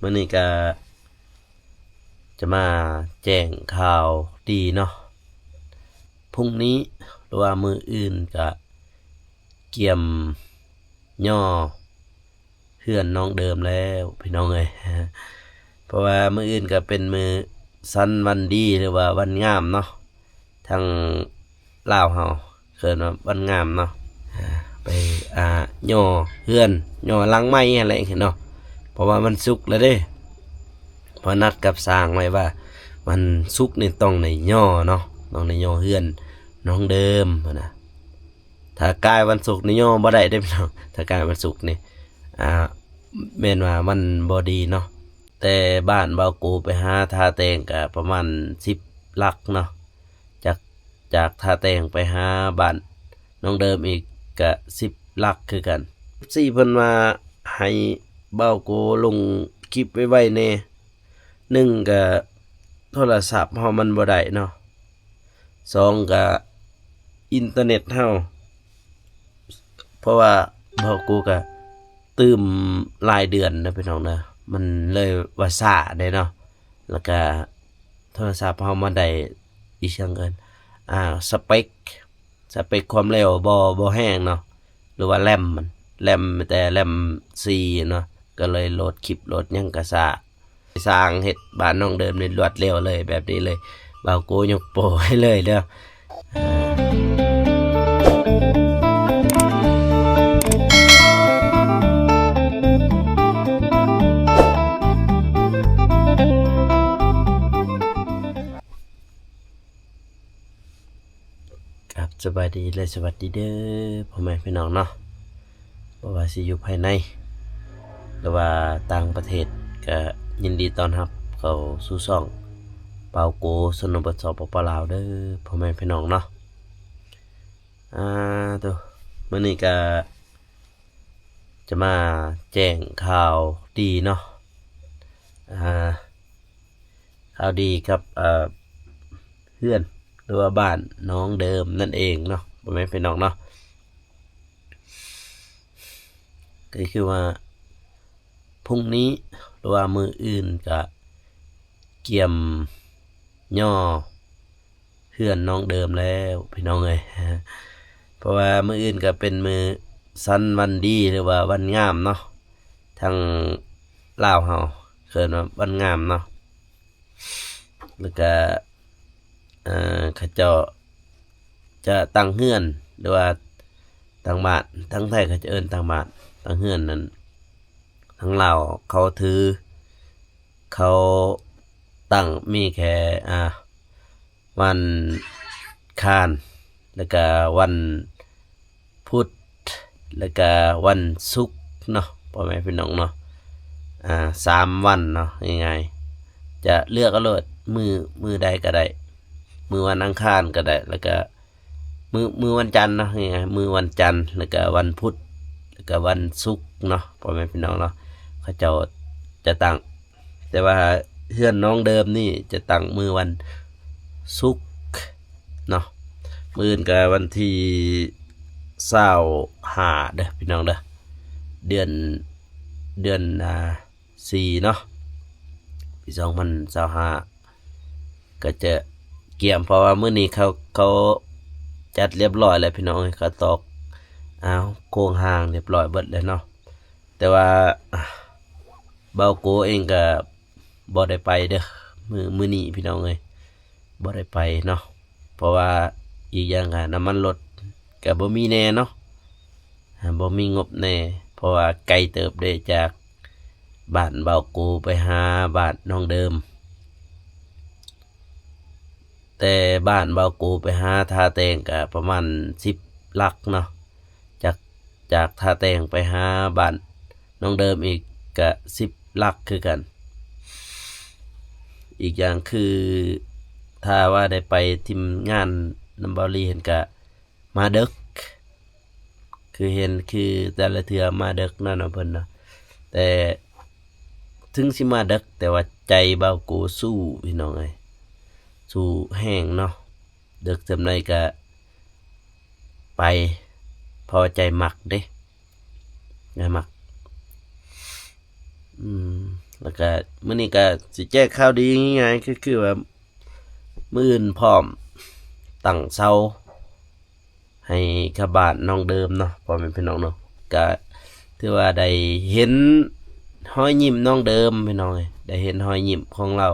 ມື້ນີ້ກະຈະມາແຈ້ງຂ່າວດີເນາະ. ພຸ່ງນີ້ ຫຼືວ່າມື້ອື່ນກະກຽມຍໍເຮືອນນ້ອງເດີມແລ້ວພີ່ນ້ອງເອີຍ. ເພາະວ່າມື້ອື່ນກະເປັນມື້ສັນວັນດີ ຫຼືວ່າວັນງາມເນາະ. ທາງລາວເຮົາເອີ້ນວ່າວັນງາມເນາະ. ໄປ ອ່າ ຍໍເຮືອນ ຍໍຫຼັງໃໝ່ຫັ້ນແຫຼະເນາະ. ເພາະວ່າວັນສຸກແລ້ວເດ້. ເພາະນັດກັບຊ່າງໄວ້ວ່າ ວັນສຸກນີ້ຕ້ອງໄດ້ຍໍເນາະ, ຕ້ອງໄດ້ຍໍເຮືອນນ້ອງເດີມຫັ້ນນະ. ຖ້າກາຍວັນສຸກນີ້ຍໍບໍ່ໄດ້ເດ້ພີ່ນ້ອງ. ຖ້າກາຍວັນສຸກນີ້ ອ່າ ແມ່ນວ່າມັນບໍ່ດີເນາະ. ແຕ່ບ້ານບ່າວໂກໄປຫາທ່າແຕງກະປະມານສິບຫຼັກເນາະ. ຈາກ ຈາກທ່າແຕງໄປຫາບ້ານນ້ອງເດີມອີກກະສິບຫຼັກຄືກັນ. ເອັຟຊີ ເພິ່ນວ່າໃຫ້ບ່າວໂກລົງຄລິບໄວໆແດ່. ໜຶ່ງກະໂທລະສັບເຮົາມັນບໍ່ໄດ້ເນາະ. ສອງກະອິນເຕີເນັດເຮົາ ເພາະວ່າບ່າວໂກກະຕື່ມຫຼາຍເດືອນນະພີ່ນ້ອງເດີ, ມັນເລີຍວ່າຊ້າແດ່ເນາະ. ແລ້ວກະໂທລະສັບເຮົາມັນໄດ້ອີ່ຫຍັງເອີ້ນ ອ່າ ສະເປັກ ສະເປັກຄວາມເລັວບໍ່ ບໍ່ແຮງເນາະ. ຫຼືວ່າແຣມມັນ ແຣມແຕ່ແຣມສີ່ເນາະ, ກໍເລີຍໂຫຼດຄລິບໂຫຼດຫຍັງກໍຊ້າ. ຊ່າງເຮັດບ້ານນ້ອງເດີມນີ້ລວດເລັວເລີຍ ແບບນີ້ເລີຍ. ບ່າວໂກຍົກໂປ້ໃຫ້ເລີຍເດີ. ຄັບ ສະບາຍດີ ແລະ ສະຫວັດດີເດີ ພໍ່ແມ່ພີ່ນ້ອງເນາະ. ບໍ່ວ່າຊິຢູ່ພາຍໃນ ຫຼືວ່າຕ່າງປະເທດ ກະຍິນດີຕ້ອນຮັບເຂົ້າສູ່ຊ່ອງບ່າວໂກຊົນນະບົດ ສປປ ລາວ ເດີ ພໍ່ແມ່ພີ່ນ້ອງເນາະ. ອ່າ ໂຕ ມື້ນີ້ກະຈະມາແຈ້ງຂ່າວດີເນາະ. ອ່າ ຂ່າວດີກັບ ເອີ ເຮືອນ ຫຼືວ່າບ້ານນ້ອງເດີມນັ້ນເອງເນາະ ພໍ່ແມ່ພີ່ນ້ອງເນາະ. ກໍຄືວ່າ ພຸ່ງນີ້ ຫຼືວ່າມື້ອື່ນ ກະກຽມຍໍເຮືອນນ້ອງເດີມແລ້ວພີ່ນ້ອງເອີຍ. ເພາະວ່າມື້ອື່ນກະເປັນມື້ສັນວັນດີ ຫຼືວ່າວັນງາມເນາະ. ທາງລາວເຮົາເອີ້ນວ່າວັນງາມເນາະ. ແລ້ວກະ ເອີ ເຂົາເຈົ້າຈະຕັ້ງເຮືອນ ຫຼືວ່າຕັ້ງບ້ານ, ທາງໄທເຂົາຈະເອີ້ນຕັ້ງບ້ານ ຕັ້ງເຮືອນນັ້ນ. ທາງລາວເຂົາຖື ເຂົາຕັ້ງມີແຄ່ ອ່າ ວັນຄານ ແລ້ວກະວັນພຸດ ແລ້ວກະວັນສຸກເນາະ ພໍ່ແມ່ພີ່ນ້ອງເນາະ. ອ່າ ສາມວັນເນາະ ງ່າຍໆ ຈະເລືອກເອົາໂລດ ມື້ ມື້ໃດກໍໄດ້ ມື້ວັນອັງຄານກໍໄດ້ ແລ້ວກະ ມື້ ມື້ວັນຈັນເນາະ ງ່າຍໆ ມື້ວັນຈັນ ແລ້ວກະວັນພຸດ ແລ້ວກະວັນສຸກເນາະ ພໍ່ແມ່ພີ່ນ້ອງເນາະ. ເຂົາເຈົ້າຈະຕັ້ງ ແຕ່ວ່າເຮືອນນ້ອງເດີມນີ້ຈະຕັ້ງມື້ວັນສຸກເນາະ. ມື້ອື່ນກະວັນທີຊາວຫ້າເດີພີ່ນ້ອງເດີ ເດືອນ ເດືອນ ອ່າ ສີ່ເນາະ ປີສອງພັນຊາວຫ້າ ກໍຈະກຽມ ເພາະວ່າມື້ນີ້ເຂົາ ເຂົາຈັດລຽບຮ້ອຍແລ້ວພີ່ນ້ອງເອີຍ. ເຂົາຕອກ ອ້າວ ໂຄງຮ່າງລຽບຮ້ອຍເບິດແລ້ວເນາະ. ແຕ່ວ່າ ບ່າວໂກເອງກໍບໍ່ໄດ້ໄປເດີ ມື້ ມື້ນີ້ພີ່ນ້ອງເອີຍ ບໍ່ໄດ້ໄປເນາະ. ເພາະວ່າອີກຢ່າງກໍນ້ຳມັນລົດກໍບໍ່ມີແດ່ເນາະ ບໍ່ມີງົບແດ່ ເພາະວ່າໄກເຕີບເດ້ ຈາກບ້ານບ່າວໂກໄປຫາບ້ານນ້ອງເດີມ. ແຕ່ບ້ານບ່າວໂກໄປຫາທ່າແຕງກໍປະມານສິບຫຼັກເນາະ. ຈາກ ຈາກທ່າແຕງໄປຫາບ້ານນ້ອງເດີມອີກກະສິບຫຼັກຄືກັນ. ອີກຢ່າງຄື ຖ້າວ່າໄດ້ໄປທີມງານນຳເບົາຫຼີເຫັນກະມາເດິກ ຄືເຫັນ ຄືແຕ່ລະເທື່ອມາເດິກນັ້ນນະເພິ່ນນະ. ແຕ່ເຖິງຊິມາເດິກ ແຕ່ວ່າໃຈບ່າວໂກສູ້ພີ່ນ້ອງເອີຍ ສູ້ແຮງເນາະ. ເດິກສ່ຳໃດກະໄປ ເພາະວ່າໃຈມັກເດ້ ໃຈມັກ. ອືມ ແລ້ວກະມື້ນີ້ກະຊິແຈ້ງຂ່າວດີງ່າຍໆ ກໍຄືວ່າມື້ອື່ນພ້ອມຕັ້ງເສົາໃຫ້ກັບບ້ານນ້ອງເດີມເນາະ ພໍ່ແມ່ພີ່ນ້ອງເນາະ. ກະຖືວ່າໄດ້ເຫັນຮອຍຍິ້ມນ້ອງເດີມພີ່ນ້ອງເອີຍ ໄດ້ເຫັນຮອຍຍິ້ມຂອງລາວ.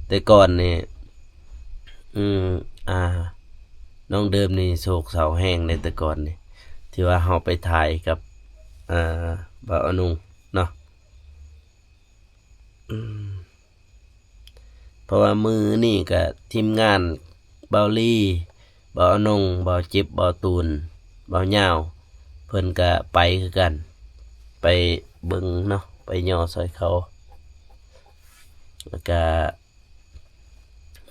ແຕ່ກ່ອນນີ້ ອືມ ອ່າ ນ້ອງເດີມນີ້ໂສກເສົ້າແຮງເດ້ ແຕ່ກ່ອນນີ້ ທີ່ວ່າເຮົາໄປຖ່າຍກັບ ອ່າ ບ່າວອະນຸງເນາະ. ອືມ ເພາະວ່າມື້ນີ້ກະທີມງານບ່າວລີ ບ່າວອະນົງ ບ່າວຈິບ ບ່າວຕູນ ບ່າວຍາວ ເພິ່ນກະໄປຄືກັນ ໄປເບິ່ງເນາະ ໄປຍໍຊ່ອຍເຂົາ. ແລ້ວກະ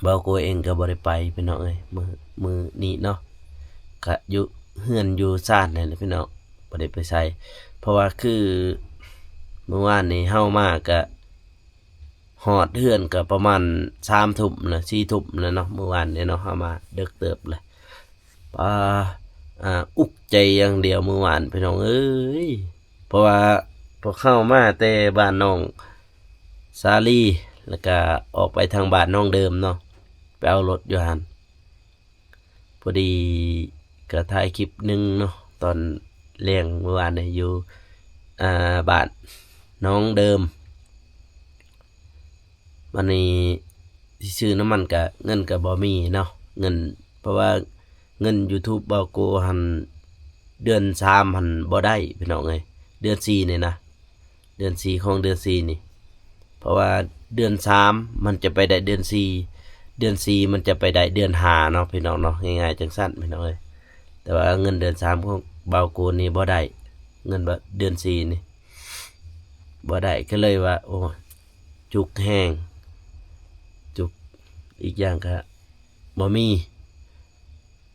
ບ່າວໂກເອງກະບໍ່ໄດ້ໄປພີ່ນ້ອງເອີຍ ມື້ ມື້ນີ້ເນາະ ກະຢູ່ເຮືອນຢູ່ຊານນີ້ແຫຼະພີ່ນ້ອງ ບໍ່ໄດ້ໄປໃສ. ເພາະວ່າຄືມື້ວານນີ້ເຮົາມາກະ ຮອດເຮືອນກໍປະມານສາມທຸ່ມນະ ສີ່ທຸ່ມແລ້ວເນາະ ມື້ວານນີ້ເນາະ ເຮົາມາເດິກເຕີບເລີຍ. ປາ ອາ ອຸກໃຈຢ່າງດຽວມື້ວານພີ່ນ້ອງເອີຍ ເພາະວ່າພວກເຮົາມາແຕ່ບ້ານນ້ອງສາລີ ແລ້ວກະອອກໄປທາງບ້ານນ້ອງເດີມເນາະ ໄປເອົາລົດຢູ່ຫັ້ນ. ພໍດີກະຖ່າຍຄລິບໜຶ່ງເນາະ ຕອນແລງມື້ວານນີ້ຢູ່ ອ່າ ບ້ານນ້ອງເດີມ. ບາດນີ້ຊິຊື້ນ້ຳມັນກະເງິນກະບໍ່ມີເນາະ ເງິນ ເພາະວ່າເງິນຢູທູບບ່າວໂກຫັ້ນ ເດືອນສາມຫັ້ນບໍ່ໄດ້ພີ່ນ້ອງເອີຍ ເດືອນສີ່ນີ້ນະ ເດືອນສີ່ ຂອງເດືອນສີ່ນີ້ ເພາະວ່າເດືອນສາມມັນຈະໄປໄດ້ເດືອນສີ່ ເດືອນສີ່ມັນຈະໄປໄດ້ເດືອນຫ້າເນາະ ພີ່ນ້ອງເນາະ ງ່າຍໆ ຈັ່ງຊັ້ນພີ່ນ້ອງເອີຍ. ແຕ່ວ່າເງິນເດືອນສາມຂອງບ່າວໂກນີ້ບໍ່ໄດ້ ເງິນເດືອນສີ່ນີ້ບໍ່ໄດ້ ກໍເລີຍວ່າ ໂອ້ ຈຸກແຮງ ຈຸກ ອີກຢ່າງກະບໍ່ມີ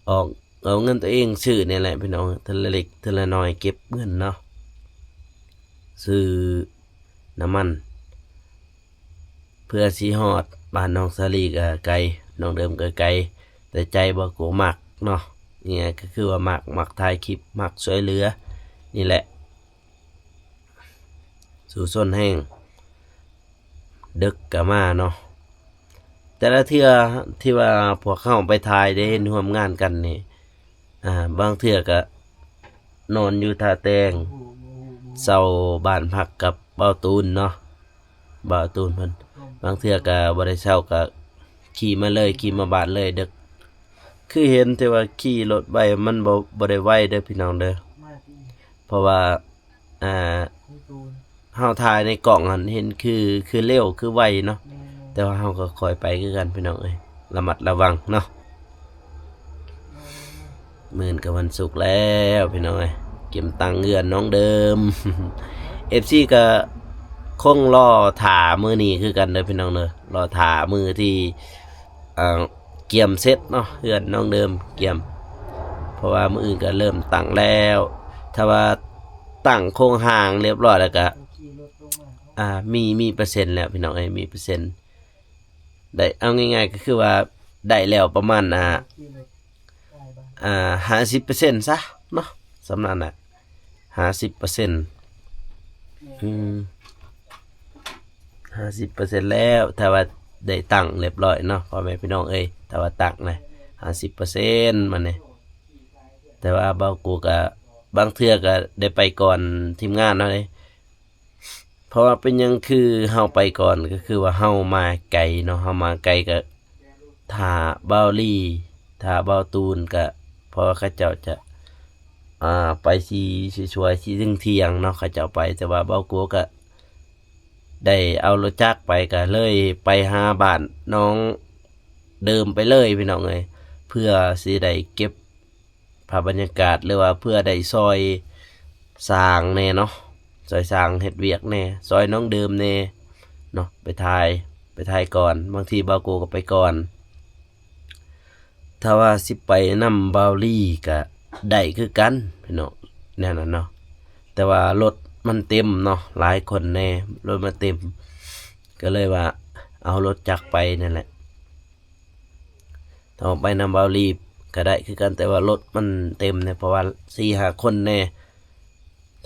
ອອກ ເອົາເງິນຕົວເອງຊື້ນີ້ແຫຼະພີ່ນ້ອງ ເທື່ອລະເລັກເທື່ອລະໜ້ອຍ ເກັບເງິນເນາະ ຊື້ນ້ຳມັນ ເພື່ອຊິຮອດບ້ານນ້ອງສາລີກະໄກ ນ້ອງເດີມກະໄກ ແຕ່ໃຈບ່າວໂກມັກເນາະ ນີ້ກະຄືວ່າມັກ ມັກຖ່າຍຄລິບ ມັກຊ່ວຍເຫຼືອນີ້ແຫຼະ. ສູ້ຊົນແຮງ ເດິກກະມາເນາະ ແຕ່ລະເທື່ອທີ່ວ່າພວກເຮົາໄປຖ່າຍໄດ້ເຫັນຮ່ວມງານກັນນີ້ ອ່າ ບາງເທື່ອກະນອນຢູ່ທ່າແຕງ ເຊົ່າບ້ານພັກກັບບ່າວຕູນເນາະ ບ່າວຕູນເພິ່ນ ບາງເທື່ອກະບໍ່ໄດ້ເຊົ່າ ກະຂີ່ມາເລີຍ ຂີ່ມາບ້ານເລີຍ ເດິກ ຄືເຫັນແຕ່ວ່າຂີ່ລົດໄວ ມັນບໍ່ ບໍ່ໄດ້ໄວເດີພີ່ນ້ອງເດີ ເພາະວ່າ ອ່າ ເຮົາຖ່າຍໃນກ້ອງຫັ້ນເຫັນຄື ຄືເລັວ ຄືໄວເນາະ ແຕ່ວ່າເຮົາກໍຄ່ອຍໄປຄືກັນພີ່ນ້ອງເອີຍ ລະມັດລະວັງເນາະ. ມື້ອື່ນກໍວັນສຸກແລ້ວພີ່ນ້ອງເອີຍ ກຽມຕັ້ງເຮືອນນ້ອງເດີມ ເອັຟຊີກໍຄົງລໍຖ້າມື້ນີ້ຄືກັນເດີພີ່ນ້ອງເດີ ລໍຖ້າມື້ທີ່ ອ່າ ກຽມເສັດເນາະ ເຮືອນນ້ອງເດີມກຽມ ເພາະວ່າມື້ອື່ນກໍເລີ່ມຕັ້ງແລ້ວ ຖ້າວ່າຕັ້ງໂຄງຮ່າງຮຽບຮ້ອຍແລ້ວກໍ ອ່າ ມີ ມີເປີເຊັນແລ້ວພີ່ນ້ອງເອີຍ ມີເປີເຊັນ ໄດ້ ເອົາງ່າຍໆ ກໍຄືວ່າໄດ້ແລ້ວປະມານ ອ່າ ອ່າ ຫ້າສິບເປີເຊັນຊະເນາະ ສ່ຳນັ້ນນະ ຫ້າສິບເປີເຊັນ ອືມ ຫ້າສິບເປີເຊັນແລ້ວ ຖ້າວ່າໄດ້ຕັ້ງຮຽບຮ້ອຍເນາະ ພໍ່ແມ່ພີ່ນ້ອງເອີຍ ຖ້າວ່າຕັ້ງນະ ຫ້າສິບເປີເຊັນ ມັນນີ້ ແຕ່ວ່າບ່າວໂກກະ ບາງເທື່ອກະໄດ້ໄປກ່ອນທີມງານເຮົາເດ້ ເພາະວ່າເປັນຫຍັງຄືເຮົາໄປກ່ອນ ກໍຄືວ່າເຮົາມາໄກເນາະ ເຮົາມາໄກກະ ຖ້າບ່າວລີ ຖ້າບ່າວຕູນກະ ເພາະວ່າເຂົາເຈົ້າຈະ ອ່າ ໄປຊິ ຊິຊ່ວຍ ຊິເຖິງທ່ຽງເນາະ ເຂົາເຈົ້າໄປ ແຕ່ວ່າບ່າວໂກກະໄດ້ເອົາລົດຈັກໄປ ກະເລີຍໄປຫາບ້ານນ້ອງເດີມໄປເລີຍພີ່ນ້ອງເອີຍ ເພື່ອຊິໄດ້ເກັບ ພາບບັນຍາກາດ ຫຼືວ່າເພື່ອໄດ້ຊ່ອຍສ້າງແດ່ເນາະ ຊ່ອຍສ້າງເຮັດວຽກແດ່ ຊ່ອຍນ້ອງເດີມແດ່ເນາະ ໄປຖ່າຍ ໄປຖ່າຍກ່ອນ ບາງທີບ່າວໂກກໍໄປກ່ອນ ຖ້າວ່າຊິໄປນຳບ່າວລີກໍໄດ້ຄືກັນພີ່ນ້ອງ ແນວນັ້ນເນາະ ແຕ່ວ່າລົດມັນເຕັມເນາະ ຫຼາຍຄົນແດ່ ລົດມັນເຕັມ ກໍເລີຍວ່າເອົາລົດຈັກໄປນັ້ນແຫຼະ. ຖ້າວ່າໄປນຳບ່າວລີກໍໄດ້ຄືກັນ ແຕ່ວ່າລົດມັນເຕັມແດ່ ເພາະວ່າສີ່ຫ້າຄົນແດ່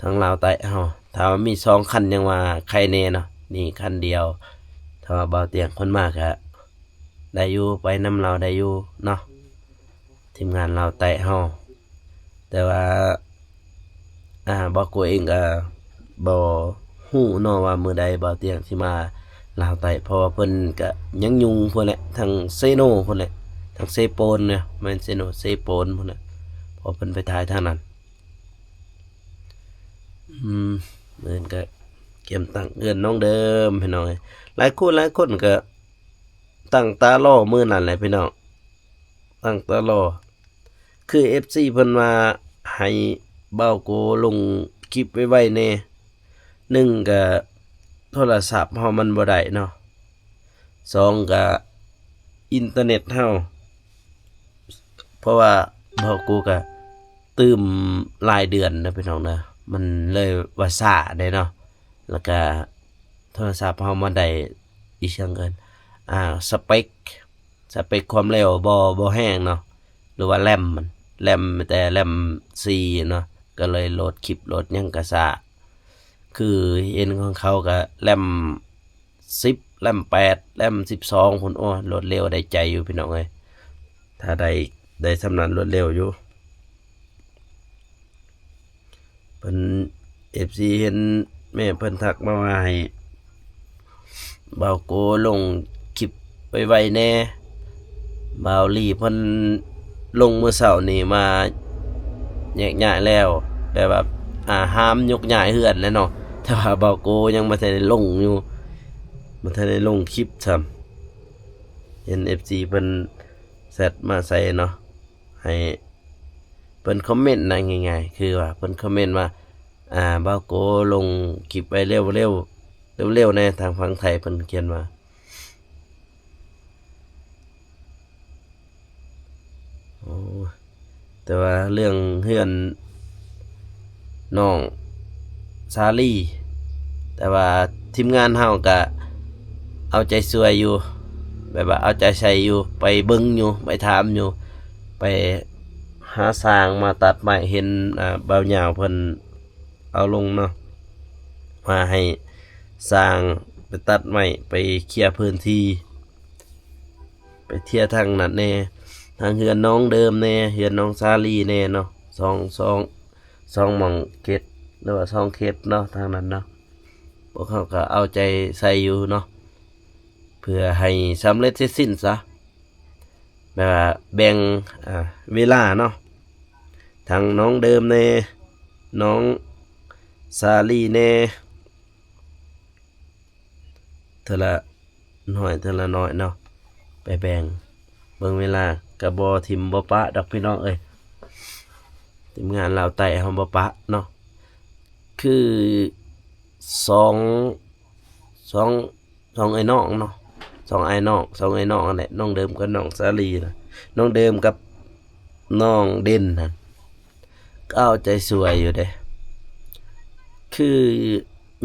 ທາງລາວໃຕ້ເຮົາ ຖ້າວ່າມີສອງຄັນຍັງວ່າໄຄແດ່ເນາະ ນີ້ຄັນດຽວ. ຖ້າວ່າບ່າວຕຽງເພິ່ນມາກະໄດ້ຢູ່ ໄປນຳລາວໄດ້ຢູ່ເນາະ ທີມງານລາວໃຕ້ເຮົາ. ແຕ່ວ່າ ອ່າ ບ່າວໂກເອງກະບໍ່ຮູ້ເນາະວ່າມື້ໃດບ່າວຕຽງຊິມາລາວໃຕ້ ເພາະວ່າເພິ່ນກະຍັງຫຍຸ້ງພຸ້ນແຫຼະ ທາງເຊໂນພຸ້ນແຫຼະ ທາງເຊໂປນເນາະ ແມ່ນເຊໂນ ເຊໂປນພຸ້ນແຫຼະ ເພາະເພິ່ນໄປຖ່າຍທາງນັ້ນ. ອືມ ມື້ອື່ນກະກຽມຕັ້ງເຮືອນນ້ອງເດີມ ພີ່ນ້ອງເອີຍ. ຫຼາຍຄົນ ຫຼາຍຄົນກະຕັ້ງຕາລໍມື້ນັ້ນແຫຼະ ພີ່ນ້ອງ ຕັ້ງຕາລໍ. ຄືເອັຟຊີເພິ່ນວ່າໃຫ້ບ່າວໂກລົງຄລິບໄວໆແດ່. ໜຶ່ງກະໂທລະສັບເຮົາມັນບໍ່ໄດ້ເນາະ, ສອງກະອິນເຕີເນັດເຮົາ ເພາະວ່າບ່າວໂກກະຕື່ມຫຼາຍເດືອນນະ ພີ່ນ້ອງນະ ມັນເລີຍວ່າຊ້າແດ່ເນາະ. ແລ້ວກະໂທລະສັບເຮົາມັນໄດ້ອີ່ຫຍັງເອີ້ນ ອ່າ ສະເປັກ ສະເປັກຄວາມເລັວບໍ່ ບໍ່ແຮງເນາະ ຫຼືວ່າແຣມມັນ ແຣມແຕ່ແຣມສີ່ເນາະ ກໍເລີຍໂຫຼດຄລິບໂຫຼດຫຍັງກໍຊ້າ. ຄືເຫັນຂອງເຂົາກໍແຣມສິບ ແຣມແປດ ແຣມສິບສອງພຸ້ນ. ໂອ້ ໂຫຼດເລັວໄດ້ໃຈຢູ່ ພີ່ນ້ອງເອີຍ ຖ້າໄດ້ ໄດ້ສ່ຳນັ້ນໂຫຼດເລັວຢູ່. ເພິ່ນ ເອັຟຊີເຫັນແມ່ເພິ່ນທັກມາວ່າໃຫ້ບ່າວໂກລົງຄລິບໄວໆແດ່. ບ່າວລີເພິ່ນລົງມື້ເຊົ້ານີ້ມາແຍກຍ້າຍແລ້ວ ແບບວ່າ ອ່າ ຫ້າມຍົກຍ້າຍເຮືອນແຫຼະເນາະ ແຕ່ວ່າບ່າວໂກຍັງບໍ່ທັນໄດ້ລົງຢູ່ ບໍ່ທັນໄດ້ລົງຄລິບຊ້ຳ. ເຫັນເອັຟຊີເພິ່ນແຊັດມາໃສ່ເນາະ ໃຫ້ເພິ່ນຄອມເມັນນະ ງ່າຍໆ ຄືວ່າເພິ່ນຄອມເມັນວ່າ ອ່າ ບ່າວໂກລົງຄລິບໄວ້ເລັວໆ ເລັວໆແດ່ ທາງຝັ່ງໄທເພິ່ນຂຽນວ່າ. ໂອ້ ແຕ່ວ່າເລື່ອງເຮືອນນ້ອງສາລີ ແຕ່ວ່າທີມງານເຮົາກະເອົາໃຈຊ່ວຍຢູ່ ແບບວ່າເອົາໃຈໃສ່ຢູ່ ໄປເບິ່ງຢູ່ ໄປຖາມຢູ່ ໄປຫາຊ່າງມາຕັດໄມ້. ເຫັນ ອ່າ ບ່າວຍາວເພິ່ນເອົາລົງເນາະ ວ່າໃຫ້ຊ່າງໄປຕັດໄມ້ ໄປເຄຍພື້ນທີ່ ໄປເຄຍທາງນັ້ນແດ່ ທາງເຮືອນນ້ອງເດີມແດ່ ເຮືອນນ້ອງສາລີແດ່ເນາະ ສອງ ສອງ ສອງໝ່ອງເຂດ ຫຼືວ່າສອງເຂດເນາະ ທາງນັ້ນເນາະ. ພວກເຮົາກໍເອົາໃຈໃສ່ຢູ່ເນາະ ເພື່ອໃຫ້ສຳເລັດເສັດສິ້ນຊະ ແບບວ່າແບ່ງ ອ່າ ເວລາເນາະ ທັງນ້ອງເດີມແດ່ ນ້ອງສາລີແດ່ ເທື່ອລະໜ້ອຍ ເທື່ອລະໜ້ອຍເນາະ ໄປແບ່ງເບິ່ງເວລາ ກະບໍ່ຖິ້ມບໍ່ປະດອກ ພີ່ນ້ອງເອີຍ. ທີມງານລາວໃຕ້ເຮົາບໍ່ປະເນາະ ຄືສອງ ສອງ ສອງອ້າຍນ້ອງເນາະ ສອງອ້າຍນ້ອງ ສອງອ້າຍນ້ອງຫັ້ນແຫຼະ ນ້ອງເດີມກັບນ້ອງສາລີນະ ນ້ອງເດີມກັບນ້ອງເດັ່ນຫັ້ນ ກໍເອົາໃຈຊ່ວຍຢູ່ເດ້. ຄື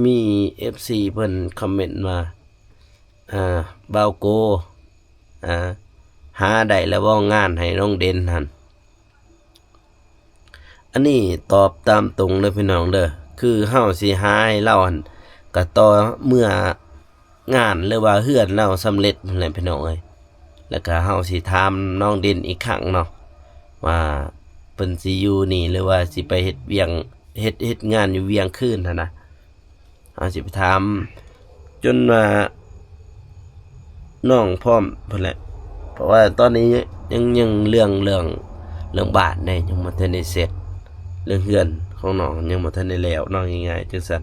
ມີເອັຟຊີເພິ່ນຄອມເມັນວ່າ ອ່າ ບ່າວໂກ ອ່າ ຫາໄດ້ແລ້ວບໍ່ ງານໃຫ້ນ້ອງເດັ່ນຫັ້ນ? ອັນນີ້ຕອບຕາມຕົງເດີພີ່ນ້ອງເດີ ຄືເຮົາຊິຫາໃຫ້ລາວຫັ້ນ ກະຕໍ່ເມື່ອງານ ຫຼືວ່າເຮືອນລາວສຳເລັດຫັ້ນແຫຼະພີ່ນ້ອງເອີຍ. ແລ້ວກະເຮົາຊິຖາມນ້ອງເດັ່ນອີກຄັ້ງເນາະ ວ່າເພິ່ນຊິຢູ່ນີ້ ຫຼືວ່າຊິໄປເຮັດວຽກ ເຮັດ ເຮັດງານຢູ່ວຽງຄືນຫັ້ນນະ. ເຮົາຊິໄປຖາມຈົນວ່ານ້ອງພ້ອມພຸ້ນແຫຼະ ເພາະວ່າຕອນນີ້ຍັງ ຍັງເລື່ອງ ເລື່ອງ ເລື່ອງບ້ານເດ້ ຍັງບໍ່ທັນໄດ້ເສັດ ເລື່ອງເຮືອນຂອງນ້ອງຍັງບໍ່ທັນໄດ້ແລ້ວເນາະ ງ່າຍໆຈັ່ງຊັ້ນ.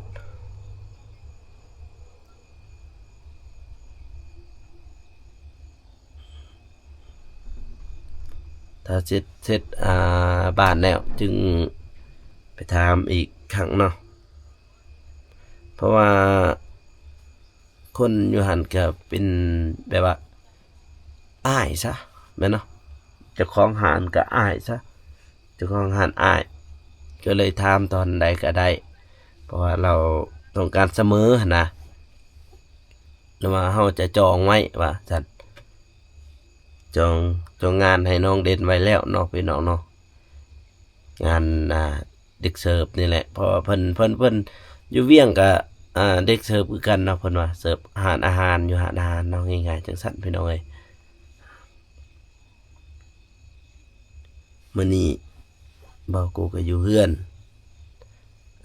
ຖ້າເສັດ ເສັດ ອ່າ ບ້ານແລ້ວຈຶ່ງໄປຖາມອີກຄັ້ງເນາະ ເພາະວ່າຄົນຢູ່ຫັ້ນກະເປັນແບບວ່າອ້າຍຊະ ແມ່ນເນາະ ເຈົ້າຂອງຮ້ານກະອ້າຍຊະ ເຈົ້າຂອງຮ້ານອ້າຍ ກໍເລີຍຖາມຕອນໃດກໍໄດ້ ເພາະວ່າລາວຕ້ອງການສະເໝີຫັ້ນນະ ຫຼືວ່າເຮົາຈະຈອງໄວ້ວ່າຊັ້ນ ຈອງ ຈອງງານໃຫ້ນ້ອງເດັ່ນໄວ້ແລ້ວເນາະ ພີ່ນ້ອງເນາະ ງານ ອ່າ ເດັກເສີບນີ້ແຫຼະ ເພາະວ່າເພິ່ນ ເພິ່ນ ເພິ່ນຢູ່ວຽງກະ ອ່າ ເດັກເສີບຄືກັນເນາະ ເພິ່ນວ່າເສີບຮ້ານອາຫານ ຢູ່ຮ້ານອາຫານເນາະ ງ່າຍໆ ຈັ່ງຊັ້ນ ພີ່ນ້ອງເອີຍ. ມື້ນີ້ບ່າວໂກກໍຢູ່ເຮືອນ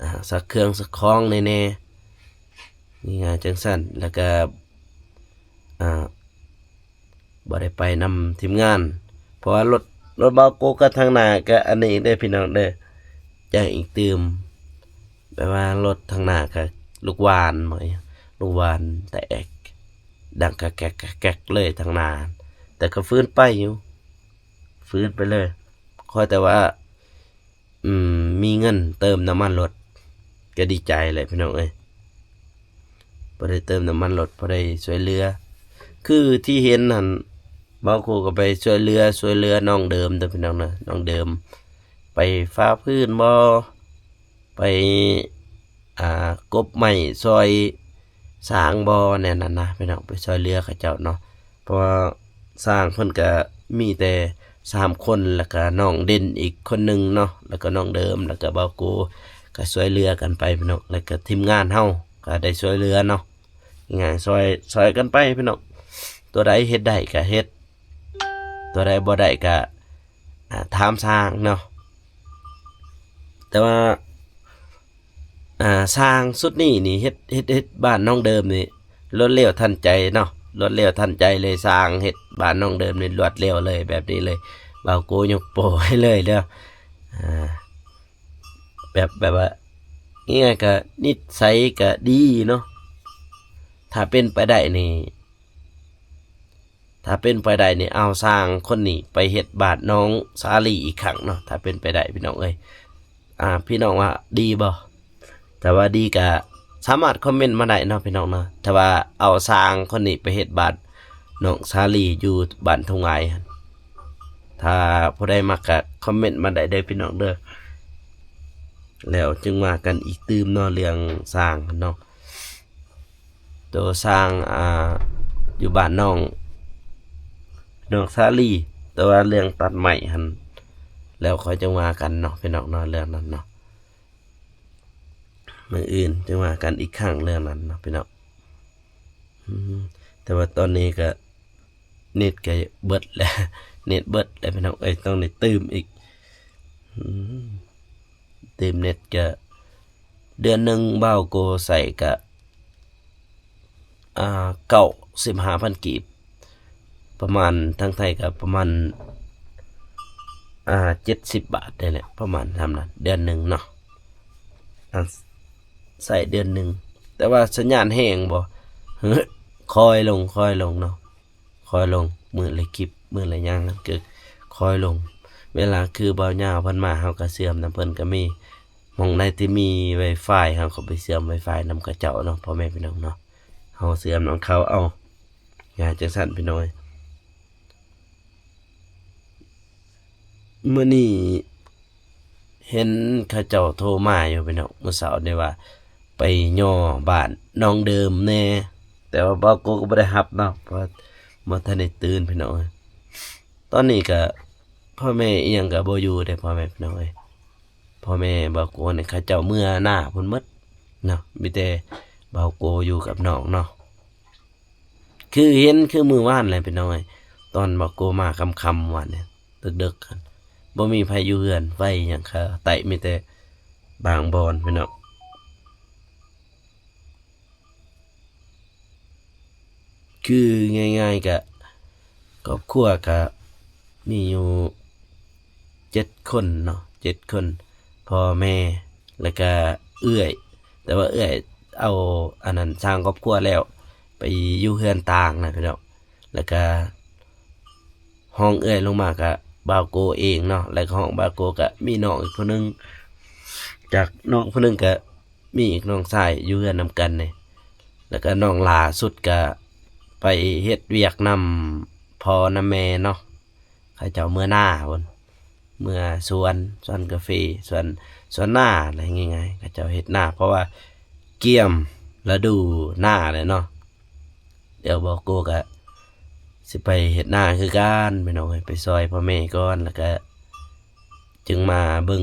ອ່າ ຊັກເຄື່ອງຊັກຂອງແດ່ໆ ງ່າຍໆ ຈັ່ງຊັ້ນ ແລ້ວກໍ ອ່າ ບໍ່ໄດ້ໄປນຳທີມງານ ເພາະວ່າລົດ ລົດບ່າວໂກກັບທາງໜ້າກໍອັນນີ້ອີກເດີພີ່ນ້ອງເດີ ແຈ້ງອີກຕື່ມ ແບບວ່າລົດທາງໜ້າກໍລູກຫວ່ານ ລູກຫວ່ານແຕກ ດັງກະແກກກະແກກເລີຍທາງໜ້າ ແຕ່ກໍຟື້ນໄປຢູ່ ຟື້ນໄປເລີຍ ຂໍແຕ່ວ່າ ອືມ ມີເງິນເຕີມນ້ຳມັນລົດ ກໍດີໃຈແຫຼະພີ່ນ້ອງເອີຍ ພໍໄດ້ເຕີມນ້ຳມັນລົດ ພໍໄດ້ຊ່ວຍເຫຼືອ ຄືທີ່ເຫັນຫັ້ນ ບ່າວໂກກໍໄປຊ່ວຍເຫຼືອ ຊ່ວຍເຫຼືອນ້ອງເດີມເດີພີ່ນ້ອງເດີ ນ້ອງເດີມ ໄປຟາພື້ນບໍ ໄປ ອ່າ ກົບໄມ້ຊ່ອຍຊ່າງບໍ ແນວນັ້ນນະພີ່ນ້ອງ ໄປຊ່ວຍເຫຼືອເຂົາເຈົ້າເນາະ ເພາະວ່າຊ່າງເພິ່ນກະມີແຕ່ສາມຄົນ ແລ້ວກະນ້ອງເດັ່ນອີກຄົນໜຶ່ງເນາະ ແລ້ວກະນ້ອງເດີມ ແລ້ວກະບ່າວໂກ ກະຊ່ວຍເຫຼືອກັນໄປພີ່ນ້ອງ ແລ້ວກະທີມງານເຮົາກະໄດ້ຊ່ວຍເຫຼືອເນາະ ງ່າຍໆ ຊ່ອຍ ຊ່ອຍກັນໄປພີ່ນ້ອງ ຕົວໃດເຮັດໄດ້ກະເຮັດ ຕົວໃດບໍ່ໄດ້ກະ ອ່າ ຖາມຊ່າງເນາະ ແຕ່ວ່າ ອ່າ ຊ່າງຊຸດນີ້ນີ້ ເຮັດ ເຮັດ ເຮັດບ້ານນ້ອງເດີມນີ້ ລວດເລັວທັນໃຈເນາະ ລວດເລັວທັນໃຈເລີຍ ຊ່າງເຮັດບ້ານນ້ອງເດີມນີ້ລວດເລັວເລີຍ ແບບນີ້ເລີຍ ບ່າວໂກຍົກໂປ້ໃຫ້ເລີຍເດີ ອ່າ ແບບ ແບບວ່າ ງ່າຍໆ ກໍນິດໄສກໍດີເນາະ ຖ້າເປັນໄປໄດ້ນີ້ ຖ້າເປັນໄປໄດ້ນີ້ ເອົາຊ່າງຄົນນີ້ໄປເຮັດບ້ານນ້ອງສາລີອີກຄັ້ງເນາະ ຖ້າເປັນໄປໄດ້ພີ່ນ້ອງເອີຍ ອ່າ ພີ່ນ້ອງວ່າດີບໍ່? ຖ້າວ່າດີກະສາມາດຄອມເມັນມາໄດ້ເນາະພີ່ນ້ອງເນາະ ຖ້າວ່າເອົາຊ່າງຄົນນີ້ໄປເຮັດບ້ານນ້ອງສາລີຢູ່ບ້ານທົ່ງຫວາຍຫັ້ນ ຖ້າຜູ້ໃດມັກກະຄອມເມັນມາໄດ້ເດີພີ່ນ້ອງເດີ ແລ້ວຈຶ່ງວ່າກັນອີກຕື່ມເນາະ ເລື່ອງຊ່າງເນາະ. ໂຕຊ່າງ ອ່າ ຢູ່ບ້ານນ້ອງ ນ້ອງສາລີ ແຕ່ວ່າເລື່ອງຕັດໄມ້ຫັ້ນ ແລ້ວຄ່ອຍຈັ່ງວ່າກັນເນາະ ພີ່ນ້ອງເນາະ ເລື່ອງນັ້ນເນາະ ມື້ອື່ນຈັ່ງວ່າກັນອີກຄັ້ງເລື່ອງນັ້ນເນາະ ພີ່ນ້ອງ ອືມ ແຕ່ວ່າຕອນນີ້ກະ ເນັດກໍເບິດແລ້ວ ເນັດເບິດແລ້ວພີ່ນ້ອງເອີຍ ຕ້ອງໄດ້ຕື່ມອີກ ອືມ ຕື່ມເນັດກໍ ເດືອນໜຶ່ງບ່າວໂກໃຊ້ກໍ ອ່າ ເກົ້າສິບຫ້າພັນກີບ ປະມານ ທາງໄທກໍປະມານ ອ່າ ເຈັດສິບບາດນີ້ແຫຼະ ປະມານສ່ຳນັ້ນ ເດືອນໜຶ່ງເນາະ ອ່າ ໃຊ້ເດືອນໜຶ່ງ ແຕ່ວ່າສັນຍານແຮງບໍ່ ຄ່ອຍລົງ ຄ່ອຍລົງເນາະ. ຄ່ອຍລົງ ມື້ລະຄລິບ ມື້ລະຫຍັງ ກໍຄ່ອຍລົງ ເວລາຄືບ່າວຍາວເພິ່ນມາ ເຮົາກໍເຊື່ອມນຳເພິ່ນກໍມີ ໝ່ອງໃດທີ່ມີໄວຟາຍ ເຮົາກໍໄປເຊື່ອມໄວຟາຍນຳເຂົາເຈົ້າເນາະ ພໍ່ແມ່ພີ່ນ້ອງເນາະ ເຮົາເຊື່ອມນຳເຂົາເອົາ ຫຍັງຈັ່ງຊັ້ນພີ່ນ້ອງເອີຍ ມື້ນີ້ ເຫັນເຂົາເຈົ້າໂທມາຢູ່ພີ່ນ້ອງ ມື້ເຊົ້ານີ້ວ່າໄປຍໍບ້ານນ້ອງເດີມແດ່ ແຕ່ວ່າບ່າວໂກກໍບໍ່ໄດ້ຮັບເນາະ ເພາະວ່າບໍ່ທັນໄດ້ຕື່ນພີ່ນ້ອງເອີຍ ຕອນນີ້ກະພໍ່ແມ່ອີ່ຫຍັງກະບໍ່ຢູ່ເດ້ພໍ່ແມ່ພີ່ນ້ອງເອີຍ ພໍ່ແມ່ບ່າວໂກນີ້ເຂົາເຈົ້າເມືອນາພຸ້ນໝົດເນາະ ມີແຕ່ບ່າວໂກຢູ່ກັບນ້ອງເນາະ. ຄືເຫັນຄືມື້ວານແຫຼະພີ່ນ້ອງເອີຍ ຕອນບ່າວໂກມາຄ່ຳໆ ວານນີ້ ເດິກໆ ບໍ່ມີໃຜຢູ່ເຮືອນ ໄຟຫຍັງຄາໄຕ້ ມີແຕ່ບາງບ່ອນພີ່ນ້ອງ ຄືງ່າຍໆ ກະຄອບຄົວກະມີຢູ່ເຈັດຄົນເນາະ ເຈັດຄົນ ພໍ່ແມ່ ແລ້ວກະເອື້ອຍ ແຕ່ວ່າເອື້ອຍເອົາອັນນັ້ນສ້າງຄອບຄົວແລ້ວ ໄປຢູ່ເຮືອນຕ່າງນະພີ່ນ້ອງ ແລ້ວກະຮອງເອື້ອຍລົງມາກະບ່າວໂກເອງເນາະ ແລ້ວກະຮອງບ່າວໂກກະມີນ້ອງອີກຜູ້ໜຶ່ງ ຈາກນ້ອງຜູ້ໜຶ່ງກະມີອີກນ້ອງຊາຍຢູ່ເຮືອນນຳກັນນີ້ ແລ້ວກະນ້ອງຫຼ້າສຸດກະໄປເຮັດວຽກນຳພໍ່ນຳແມ່ເນາະ ເຂົາເຈົ້າເມືອນາພຸ້ນ ເມືອສວນ ສວນກາເຟ ສວນ ສວນນາແຫຼະ ງ່າຍໆ ເຂົາເຈົ້າເຮັດນາ ເພາະວ່າກຽມລະດູນາແຫຼະເນາະ ດຽວບ່າວໂກກະຊິໄປເຮັດນາຄືກັນພີ່ນ້ອງເອີຍ ໄປຊ່ອຍພໍ່ແມ່ກ່ອນ ແລ້ວກະຈຶ່ງມາເບິ່ງ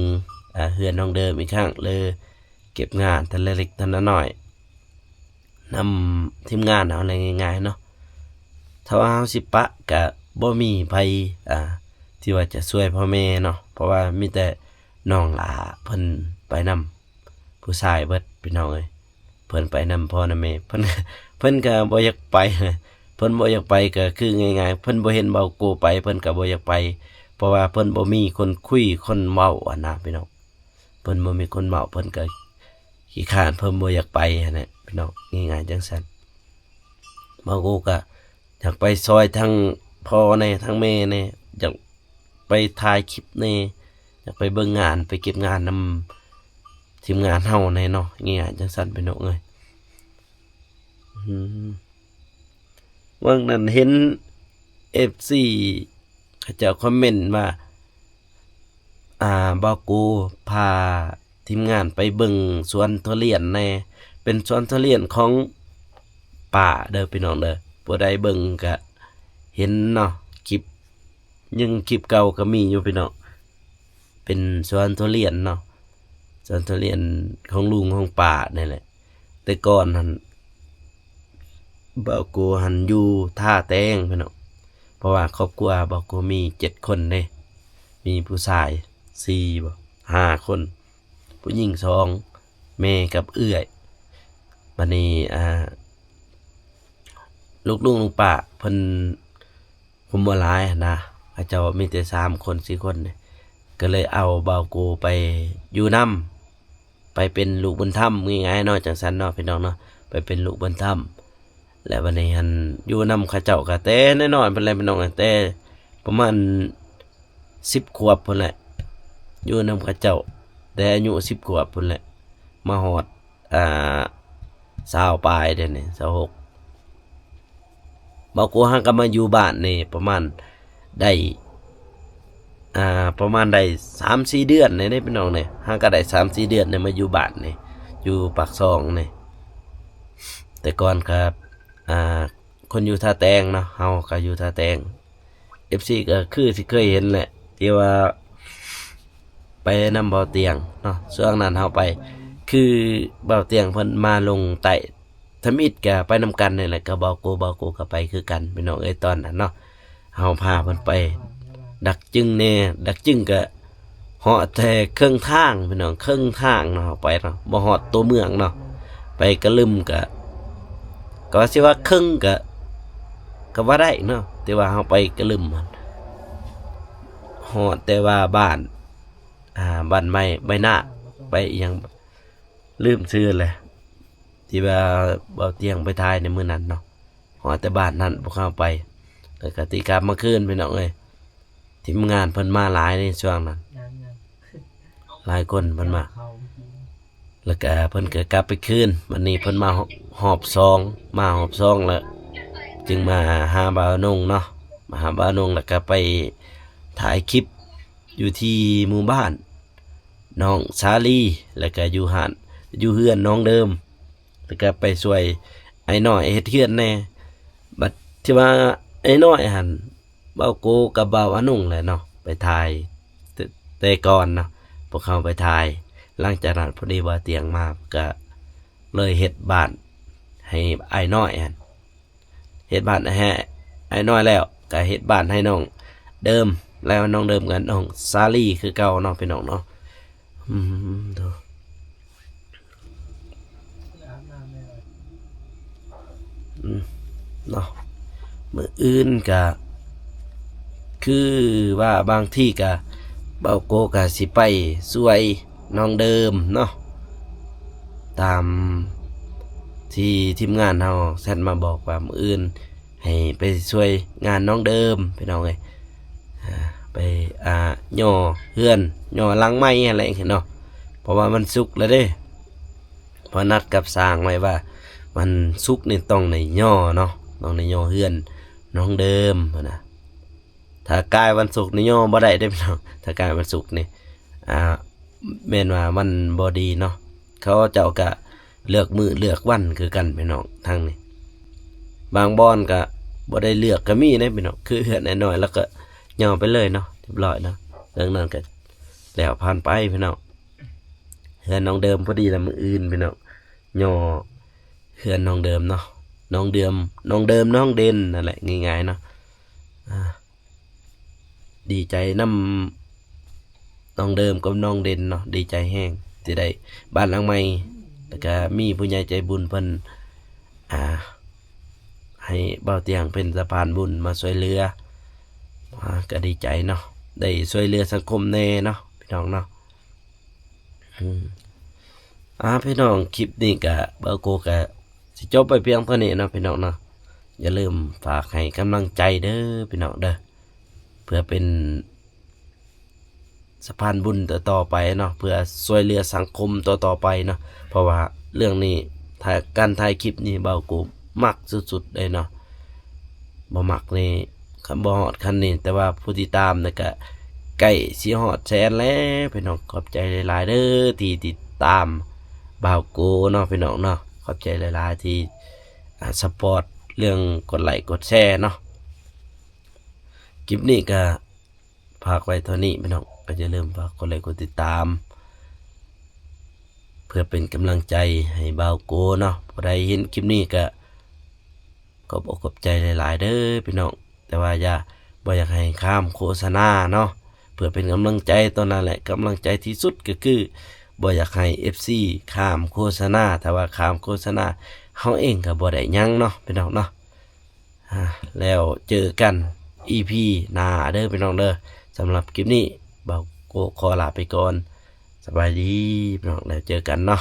ອ່າ ເຮືອນນ້ອງເດີມອີກຄັ້ງ ຫຼື ເກັບງານເທື່ອລະເລັກເທື່ອລະນ້ອຍ ນຳທີມງານເຮົາແຫຼະ ງ່າຍໆເນາະ. ຖ້າວ່າເຮົາຊິປະກະບໍ່ມີໃຜ ອ່າ ທີ່ວ່າຈະຊ່ວຍພໍ່ແມ່ເນາະ ເພາະວ່າມີແຕ່ນ້ອງຫຼ້າເພິ່ນໄປນຳຜູ້ຊາຍເບິດ ພີ່ນ້ອງເອີຍ. ເພິ່ນໄປນຳພໍ່ນຳແມ່ ເພິ່ນ ເພິ່ນກໍບໍ່ຢາກໄປ ເພິ່ນບໍ່ຢາກໄປ ກໍຄືງ່າຍໆ ເພິ່ນບໍ່ເຫັນບ່າວໂກໄປ ເພິ່ນກໍບໍ່ຢາກໄປ ເພາະວ່າເພິ່ນບໍ່ມີຄົນຄຸຍຄົນເວົ້າຫັ້ນນະ ພີ່ນ້ອງ. ເພິ່ນບໍ່ມີຄົນເວົ້າ ເພິ່ນກໍຂີ້ຄ້ານ ເພິ່ນບໍ່ຢາກໄປຫັ້ນແຫຼະ ພີ່ນ້ອງ ງ່າຍໆຈັ່ງຊັ້ນ. ບ່າວໂກກໍຢາກໄປຊ່ອຍທັງພໍ່ແດ່ ທັງແມ່ແດ່ ຢາກໄປຖ່າຍຄລິບແດ່ ຢາກໄປເບິ່ງງານ ໄປເກັບງານນຳທີມງານເຮົາແດ່ເນາະ ງ່າຍໆຈັ່ງຊັ້ນ ພີ່ນ້ອງເອີຍ. ອືມ ຫວ່າງນັ້ນເຫັນເອັຟຊີເຂົາເຈົ້າຄອມເມັນວ່າ ອ່າ ບ່າວໂກພາທີມງານໄປເບິ່ງສວນທຸລຽນແດ່ ເປັນສວນທຸລຽນຂອງປ້າເດີ ພີ່ນ້ອງເດີ. ຜູ້ໃດເບິ່ງກະເຫັນເນາະ ຄລິບ ຍັງຄລິບເກົ່າກໍມີຢູ່ ພີ່ນ້ອງ. ເປັນສວນທຸລຽນເນາະ ສວນທຸລຽນຂອງລຸງຂອງປ້ານີ້ແຫຼະ. ແຕ່ກ່ອນຫັ້ນ ບ່າວໂກຫັ້ນຢູ່ທ່າແຕງ ພີ່ນ້ອງ ເພາະວ່າຄອບຄົວບ່າວໂກມີເຈັດຄົນເດ້ ມີຜູ້ຊາຍສີ່ບໍ ຫ້າຄົນ ຜູ້ຍິງສອງ ແມ່ກັບເອື້ອຍ. ບັດນີ້ ອ່າ ລູກລຸງລຸງປ້າເພິ່ນຄົນບໍ່ຫຼາຍຫັ້ນນະ ເຂົາເຈົ້າມີແຕ່ສາມຄົນສີ່ຄົນນີ້ ກໍເລີຍເອົາບ່າວໂກໄປຢູ່ນຳ ໄປເປັນລູກບຸນທຳ ງ່າຍໆເນາະ ຈັ່ງຊັ້ນເນາະ ພີ່ນ້ອງເນາະ ໄປເປັນລູກບຸນທຳ. ແລ້ວບັດນີ້ຫັ້ນຢູ່ນຳເຂົາເຈົ້າກໍແຕ່ນ້ອຍໆພຸ້ນແຫຼະ ພີ່ນ້ອງ ແຕ່ປະມານສິບຂວບພຸ້ນແຫຼະ ຢູ່ນຳເຂົາເຈົ້າແຕ່ອາຍຸສິບຂວບພຸ້ນແຫຼະ ມາຮອດ ອ່າ ຊາວປາຍເດ້ນີ້ ຊາວຫົກ. ບ່າວໂກຫາກໍມາຢູ່ບ້ານນີ້ປະມານໄດ້ ອ່າ ປະມານໄດ້ສາມສີ່ເດືອນນີ້ເດ້ ພີ່ນ້ອງເດ້ ຫາກໍໄດ້ສາມສີ່ເດືອນນີ້ ມາຢູ່ບ້ານນີ້ ຢູ່ປາກຊ່ອງນີ້. ແຕ່ກ່ອນກໍ ອ່າ ຄົນຢູ່ທ່າແຕງເນາະ ເຮົາກໍຢູ່ທ່າແຕງ. ເອັຟຊີກໍຄືຊິເຄີຍເຫັນແຫຼະ ທີ່ວ່າໄປນຳບ່າວຕຽງເນາະ ຊ່ວງນັ້ນເຮົາໄປ ຄືບ່າວຕຽງເພິ່ນມາລົງໃຕ້ທຳອິດ ກໍໄປນຳກັນນີ້ແຫຼະ ກັບບ່າວໂກ ບ່າວໂກກໍໄປຄືກັນ ພີ່ນ້ອງເອີຍ ຕອນນັ້ນເນາະ. ເຮົາພາເພິ່ນໄປດັກຈຶງແດ່ ດັກຈຶງກໍ ເຫາະແຕ່ເຄິ່ງທາງພີ່ນ້ອງ ເຄິ່ງທາງເນາະ ເຮົາໄປເນາະ ບໍ່ຮອດຕົວເມືອງເນາະ ໄປກະລຶມກະ ກໍວ່າຊິວ່າເຄິ່ງກະ ກໍວ່າໄດ້ເນາະ ແຕ່ວ່າເຮົາໄປກະລຶມຫັ້ນ ຮອດແຕ່ວ່າບ້ານ ອ່າ ບ້ານໄມ້ ໄມ້ນາກ ໄປອີ່ຫຍັງ ລືມຊື່ແຫຼະ ທີ່ວ່າບ່າວຕຽງໄປຖ່າຍໃນມື້ນັ້ນເນາະ ຮອດແຕ່ບ້ານນັ້ນ ພວກເຮົາໄປ ແລ້ວກະຕິກັບມາຄືນ ພີ່ນ້ອງເອີຍ. ທີມງານເພິ່ນມາຫຼາຍໃນຊ່ວງນັ້ນ ຫຼາຍຄົນເພິ່ນມາ ແລ້ວກະເພິ່ນກະກັບໄປຄືນ. ບັດນີ້ເພິ່ນມາຮອບສອງ ມາຮອບສອງແລ້ວ ຈຶ່ງມາຫາບ່າວນົງເນາະ ມາຫາບ່າວນົງ ແລ້ວກະໄປຖ່າຍຄລິບຢູ່ທີ່ໝູ່ບ້ານນ້ອງສາລີ ແລ້ວກະຢູ່ຮ້ານ ຢູ່ເຮືອນນ້ອງເດີມ ແລ້ວກໍໄປຊ່ວຍອ້າຍນ້ອຍເຮັດເຮືອນແດ່. ບັດທີ່ວ່າອ້າຍນ້ອຍຫັ້ນ ບ່າວໂກກັບບ່າວອານຸງແຫຼະເນາະ ໄປຖ່າຍ ແຕ່ ແຕ່ກ່ອນເນາະ ພວກເຮົາໄປຖ່າຍ. ຫຼັງຈາກນັ້ນພໍດີບ່າວຕຽງມາ ກໍເລີຍເຮັດບ້ານໃຫ້ອ້າຍນ້ອຍຫັ້ນ ເຮັດບ້ານໃຫ້ອ້າຍນ້ອຍແລ້ວ ກໍເຮັດບ້ານໃຫ້ນ້ອງເດີມ ແລ້ວນ້ອງເດີມກັບນ້ອງສາລີຄືເກົ່າເນາະ ພີ່ນ້ອງເນາະ. ອືມ ໂດ ອືມ ເນາະ ມື້ອື່ນກະ ຄືວ່າບາງທີກະ ບ່າວໂກກະຊິໄປຊ່ວຍນ້ອງເດີມເນາະ ຕາມທີ່ທີມງານເຮົາແຊັດມາບອກວ່າມື້ອື່ນ ໃຫ້ໄປຊ່ວຍງານນ້ອງເດີມ ພີ່ນ້ອງເອີຍ ອ່າ ໄປ ອ່າ ຍໍເຮືອນ ຍໍຫຼັງໃໝ່ຫັ້ນແຫຼະເນາະ ເພາະວ່າມັນສຸກແລ້ວເດ້ ເພາະນັດກັບຊ່າງໄວ້ວ່າວັນສຸກນີ້ຕ້ອງໄດ້ຍໍເນາະ ຕ້ອງໄດ້ຍໍເຮືອນນ້ອງເດີມຫັ້ນນະ. ຖ້າກາຍວັນສຸກນີ້ຍໍບໍ່ໄດ້ເດ້ພີ່ນ້ອງ ຖ້າກາຍວັນສຸກນີ້ ອ່າ ແມ່ນວ່າມັນບໍ່ດີເນາະ ເຂົາເຈົ້າກະ ເລືອກມື້ເລືອກວັນຄືກັນພີ່ນ້ອງ ທາງນີ້ ບາງບ່ອນກະບໍ່ໄດ້ເລືອກກະມີເດ້ພີ່ນ້ອງ ຄືເຮືອນອ້າຍນ້ອຍ ແລ້ວກະຍໍໄປເລີຍເນາະ ຮຽບຮ້ອຍເນາະ ເລື່ອງນັ້ນກະແລ້ວຜ່ານໄປພີ່ນ້ອງ. ເຮືອນນ້ອງເດີມພໍດີລະມື້ອື່ນພີ່ນ້ອງ ຍໍ ເຮືອນນ້ອງເດີມເນາະ ນ້ອງເດີມ ນ້ອງເດີມ ນ້ອງເດັ່ນ ນັ້ນແຫຼະ ງ່າຍໆເນາະ. ອາ ດີໃຈນຳນ້ອງເດີມກັບນ້ອງເດັ່ນເນາະ ດີໃຈແຮງທີ່ໄດ້ບ້ານຫຼັງໃໝ່ ແລ້ວກະມີຜູ້ໃຫຍ່ໃຈບຸນເພິ່ນ ອາ ໃຫ້ບ່າວຕຽງເປັນສະພານບຸນມາຊ່ວຍເຫຼືອ ອາ ກະດີໃຈເນາະ ໄດ້ຊ່ວຍເຫຼືອສັງຄົມແດ່ເນາະ ພີ່ນ້ອງເນາະ. ອາ ພີ່ນ້ອງ ຄລິບນີ້ກະ ບ່າວໂກກະຊິຈົບໄປພຽງເທົ່ານີ້ເນາະ ພີ່ນ້ອງເນາະ. ຢ່າລືມຝາກໃຫ້ກຳລັງໃຈເດີ ພີ່ນ້ອງເດີ ເພື່ອເປັນ ສະພານບຸນຕໍ່ໆໄປເນາະ ເພື່ອຊ່ວຍເຫຼືອສັງຄົມຕໍ່ໆໄປເນາະ. ເພາະວ່າເລື່ອງນີ້ ຖ້າການຖ່າຍຄລິບນີ້ ບ່າວໂກມັກສຸດໆເລີຍເນາະ. ບໍ່ມັກນີ້ ຄັນບໍ່ຮອດຂັ້ນນີ້ ແຕ່ວ່າຜູ້ຕິດຕາມນີ້ກະໃກ້ຊິຮອດແສນແລ້ວ ພີ່ນ້ອງ. ຂອບໃຈຫຼາຍໆເດີທີ່ຕິດຕາມບ່າວໂກເນາະ ພີ່ນ້ອງເນາະ. ຂອບໃຈຫຼາຍໆທີ່ ອາ ຊັບພອດເລື່ອງກົດໄລກົດແຊເນາະ. ຄລິບນີ້ກະ ຝາກໄວ້ເທົ່ານີ້ ພີ່ນ້ອງ ກໍຢ່າລືມຝາກກົດໄລກົດຕິດຕາມ ເພື່ອເປັນກຳລັງໃຈໃຫ້ບ່າວໂກເນາະ. ຜູ້ໃດເຫັນຄລິບນີ້ກໍຂອບອົກຂອບໃຈຫຼາຍໆເດີ ພີ່ນ້ອງ. ແຕ່ວ່າຢ່າ ບໍ່ຢາກໃຫ້ຂ້າມໂຄສະນາເນາະ ເພື່ອເປັນກຳລັງໃຈ. ຕອນນັ້ນແຫຼະ ກຳລັງໃຈທີ່ສຸດກໍຄືບໍ່ຢາກໃຫ້ເອັຟຊີຂ້າມໂຄສະນາ. ຖ້າວ່າຂ້າມໂຄສະນາ ເຮົາເອງກໍບໍ່ໄດ້ຫຍັງເນາະ ພີ່ນ້ອງເນາະ. ອາ ແລ້ວເຈີກັນອີພີໜ້າເດີ ພີ່ນ້ອງເດີ. ສຳລັບຄລິບນີ້ ບ່າວໂກຂໍລາໄປກ່ອນ. ສະບາຍດີ ພີ່ນ້ອງ ແລ້ວເຈີກັນເນາະ.